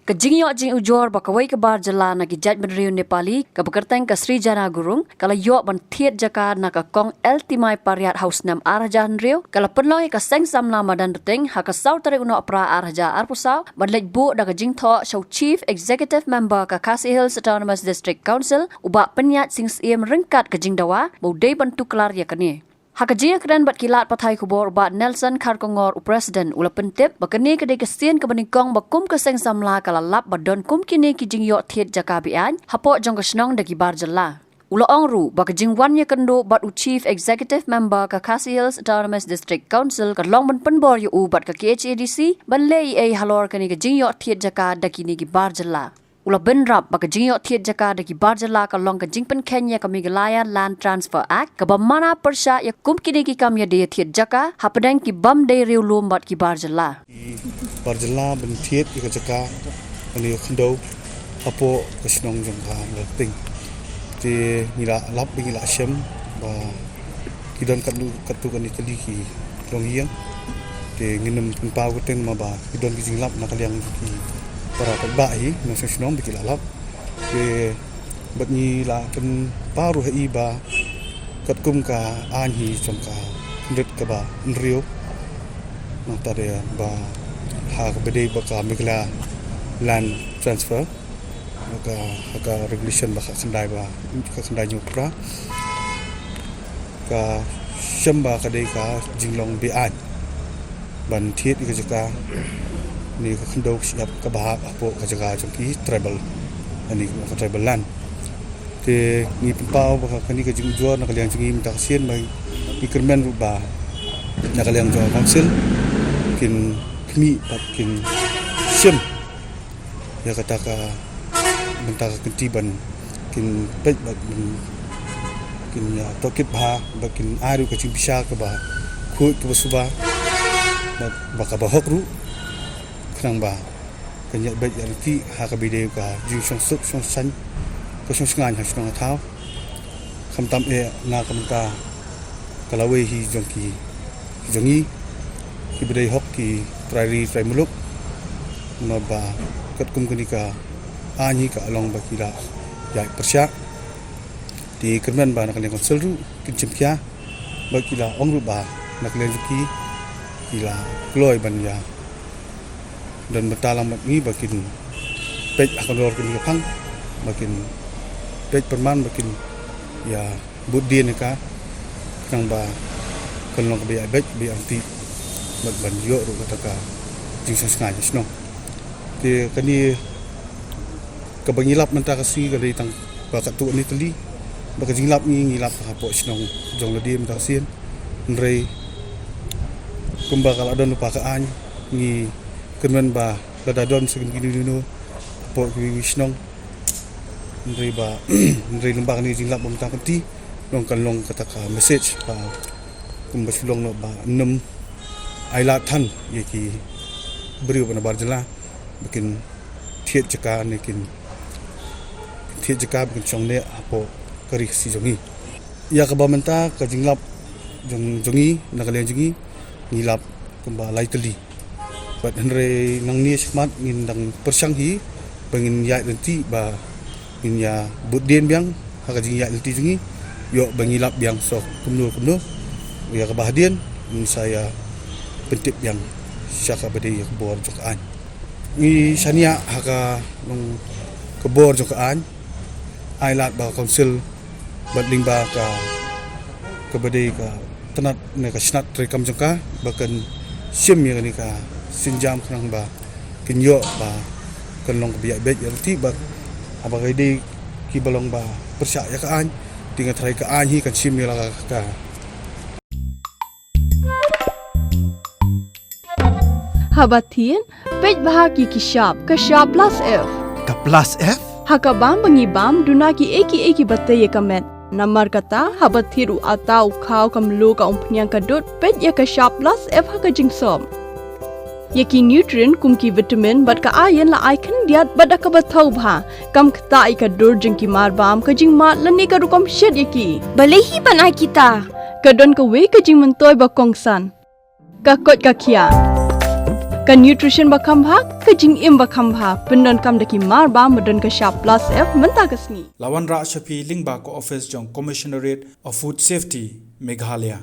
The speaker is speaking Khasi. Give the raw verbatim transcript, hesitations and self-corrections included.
Ka jingïoh jingujor ba kawei ka bar jylla na ki jaitbynriew Nepali, kaba kyrteng ka Srijana Gurung, ka la ïoh ban thied jaka na ka Kong L Timai Pariat ha u snem ar hajar hynriew, ka la pynlong ïa ka seng samla madan rting ha ka saw tarik u Nohprah ar hajar arphew saw, ban leit buh da ka jingthoh sha u Chief Executive Member ka Khasi Hills Autonomous District Council, u Bah Pynïaid Sing Syiem, ryngkat ka jingdawa ba u dei ban tuklar ïa kane. Ha ka jingïakren bad ki lad pathai khubor, u Bah Nelson Kharkongor, u President, u la pyntip ba kane ka dei ka sien kaba nyngkong ba kum ka seng samla ka la lap ba don kum kine ki jingïoh thied jaka be-aiñ hapoh jong ka shnong da ki bar jylla. U la ong ruh ba ka jingwan ïakynduh bad u Chief Executive Member ka Khasi Hills Autonomous District Council ka long ban pynbor ïa u bad ka K H A D C ban leh ei ei halor kane ka jingïoh thied jaka da kine ki bar jylla. U la bynrap ba ka jingïoh thied jaka da ki bar jylla ka long ka jingpynkheiñ ïa ka Meghalaya Land Transfer Act, kaba mana pyrshah ïa kum kine ki kam ïadei thied jaka hapdeng ki bym dei riewlum bad ki bar jylla. Ki bar jylla ban thied ïa ka jaka ban ïoh khyndew hapoh ka shnong jong ka Ngarting. Te ngi la lap, ngi la shem ba ki don katto katne tylli ki longïing. Te ngin ym pynpaw kyrteng namar ba ki don ki jinglap na ka liang ki para paidbah hi nongshong shnong ba ki la lap. Te bad ngi la pynpaw ruh ha i ba katkum ka aiñ hi jong ka khyndiat kaba hynriew, nangta de ba ha kaba dei ba ka Meghalaya Land Transfer, ha ka, ha ka regulation ba khatkhyndai, ba khatkhyndai hynñiewphew phra, ka shem ba ka dei ka jinglong be-aiñ ban thied ïa ka jaka ne ka khyndew ka shyiap kaba hap hapoh ka jaka jong ki tribal, ani ka tribal land. Te ngi pynpaw ba ka, kane ka jingujor na ka liang jong ngi mynta ka sien, ba ngi kyrmen ruh ba na ka liang jong ka council kin khmih bad kin shim ïa kata ka, mynta ka kynti ban kin peit bad ban kin ïa tohkit bha, bad kin ai ruh ka jingbishar kaba khuid kaba suba, bad ba kaba hok ruh, khnang ba kan ïa beit ïa lynti ha kaba dei ka jingshong suk shong saiñ, ka shong shngaiñ ha shnong ha thaw. Khamtam eh na ka bynta ka lawei hi jong ki, ki jong ngi kiba dei hok ki trai ri trai muluk. Namar ba katkum kane ka aiñ hi ka long ba ki la ïaid pyrshah. Te kyrmen ba na ka liang council ruh kin shim khia, ba ki la ong ruh ba na ka liang jong ki ki la kloi ban ïa don bynta lang bad ngi ba kin peit ha ka dor kane ka phang, ba kin peit pyrman, ba kin ïa bud dien ïa ka, khnang ba kan long kaba ïa beit, ba ïa lynti, bad ban ïoh ruh kata ka jingshong shngaiñ ha shnong. Te kane kaba ngi lap mynta ka sngi ka dei tang ba katto katne tylli, ba ka jinglap ngi, ngi lap hapoh shnong jong lade mynta ka sien. Hynrei kumba ka la don lypa ka aiñ, ngi kyrmen ba lada don sa kino kino hapoh kiwei kiwei shnong, hynrei ba, hynrei lyngba kane ka jinglap ba mynta ka sngi, long kan long kata ka message ba kumba shu long noh ba ym ai lad than ïa ki briew ba na bar jylla ba kin thied jaka ne kin thied jaka ba kin shong neh hapoh ka ri Khasi jong ngi. Ïa kaba mynta ka jinglap jong, jong ngi na ka liang jong ngi, ngi lap kumba lai tylli. Bad hynrei nangne shakhmat ngin dang pyrshang hi ba ngin ïaid lynti, ba ngin ïa bud dien biang ha ka jingïaid lynti jong ngi, ïoh ba ngi lap biang sa kumno kumno. Ïa kaba hadien ngin sa ïa pyntip biang sha kaba dei ïa ka bor jong ka aiñ. Ngi shaniah ha ka long ka bor jong ka aiñ, ai lad ba ka council bad lyngba ka, kaba dei ka tnat ne ka shnat treikam jong ka, ba kan shim ïa kane ka sienjam khnang ba kin ïoh ba kan long kaba ïa beit ïa lynti, bad haba ka dei kiba long ba pyrshah ïa ka aiñ, te nga tharai ka aiñ hi kan shim ïa la ka. Haba thied, peit bha ki ki shap, ka shap plus F. Ka plus F? Ha ka bam ba ngi bam, duna ki ei ki ei kiba tei ïa ka met. Namar kata, haba thied u atta, u khaw, ka mluh, ka umphniang, ka dud, peit ïa ka shap plus F ha ka jingsop. Ïa ki nutrient kum ki vitamin bad ka iron la ai khyndiat bad da kaba thaw bha. Kam ktah ïa ka dur jong ki marbam, ka jingmad lane ka rukom shet ïa ki. Balei hi ban ai kita? Ka don kawei ka jingmyntoi ba kongsan. Ka koit ka khiah. Ka nutrition ba kham bha, ka jingim ba kham bha, pyndonkam da ki mar ba ma don ka shap plus F mynta ka sngi. La wanrah sha phi lyngba ka office jong Commissionerate of Food Safety, Meghalaya.